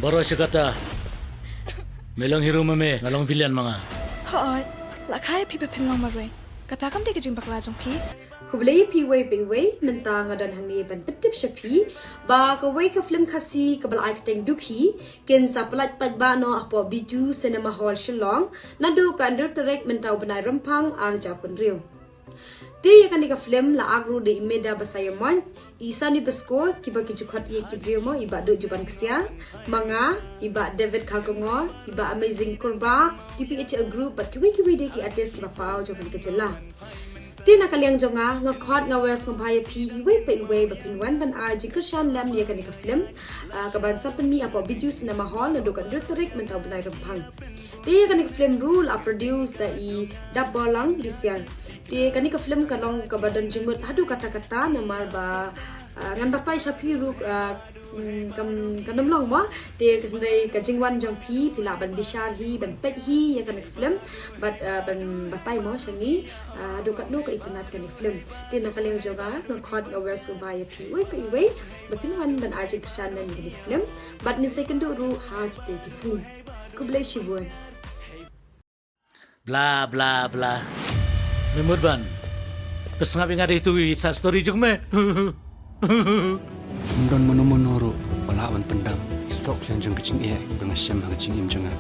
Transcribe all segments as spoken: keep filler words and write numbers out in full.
Baroh shi katta. Me long hero ma me, nga long villain ma nga. Hooid, la kha ïa phi ba phin long marwei. Kata kam dei ka jingbakla jong phi. Khublei phi iwei pa iwei, mynta nga don hangne ban pyntip sha phi ba kawei ka film Khasi kaba la ai kyrteng Dukhi kin sa pyllait paidbah noh hapoh Bijou Cinema Hall Shillong naduh ka hynriew tarik mynta u bnai Rymphang arhajar arphew hynriew. Te ïa kane ka film la ak ruh da i Meda Basaiawmoit, i Sunny Basko, kiba ki ju khot ïa ki briew mo, i Bah Duh Juban Ksiar, ma nga, i Bah David Kharkongor, i Bah Amazing Kurbah, T P H L Group bad kiwei kiwei de ki artist kiba paw jong kane ka jylla. Te na ka liang jong nga, nga khot, nga wer, sngewbha ïa phi iwei pa iwei ba phin wan ban ai jingkyrshan lem ïa kane ka film, ah, kaban sa pynmih hapoh Bijou Cinema Hall naduh ka hynriew tarik mynta u bnai Rymphang. Te ïa kane ka film ruh la produce da i Dapbarlang Disiar. Te kane ka film ka long kaba don jingmut haduh katta katta namar ba, ah, ngan batai sha phi ruh, ah, mm, kam, kam long mo. Te ka jingwan jong phi, phi lah ban bishar hi, ban peit hi ïa kane ka film. Bad, ah, ban batai mo sha ngi, ah, haduh katno ka itynnad kane ka film. Te na ka liang jong nga, nga khot, nga wer, sngewbha ïa phi iwei pa iwei ba phin wan ban ai jingkyrshan lem ïa kane ka film. Bad ngin sa ïakynduh ruh ha kite ki sngi. Khublei shibun. Bla bla bla. Me mut ban pynsngap ïa nga da itu i side story jong me. Ym don mano mano ruh ba lah ban pyndam ïa ki sohkhlaiñ jong ka jingeh kiba nga shem ha ka jingim jong nga.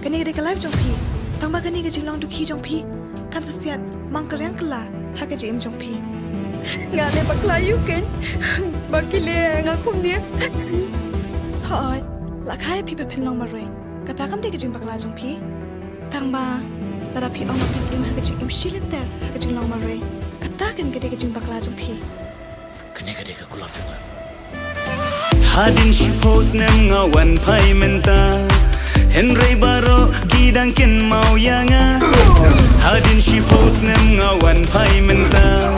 Kane ka dei ka life jong phi, tangba kane ka jinglong dukhi jong phi kan sa siat mang ka riang kylla ha ka jingim jong phi. Nga leh bakla ïa u keiñ ba ki leh ïa nga kumne. Hooid, la kha ïa phi ba phin long marwei. Kata kam dei ka jingbakla jong phi. Tangba lada phi ong ba phin im ha ka jingim shilynter ha ka jinglong marwei, kata kan ka dei ka jingbakla jong phi. Kane ka dei ka kulmar jong nga. Hadien shiphew snem nga wan phai mynta, hynrei baroh ki dang kynmaw ïa nga. Hadien shiphew snem nga wan phai mynta,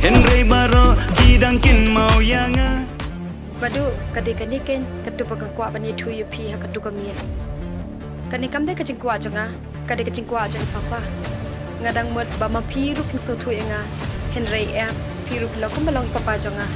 hynrei baroh ki dang kynmaw ïa nga. Bah Duh, ka dei kane keiñ katu ba nga kwah ban ïathuh ïa phi ha katu ka miet. Kane kam dei ka jingkwah jong nga, ka dei ka jingkwah jong i papa. Nga dang mut ba ma phi ruh phin sngewthuh ïa nga, hynrei em, phi ruh phi long kumba long i papa jong nga.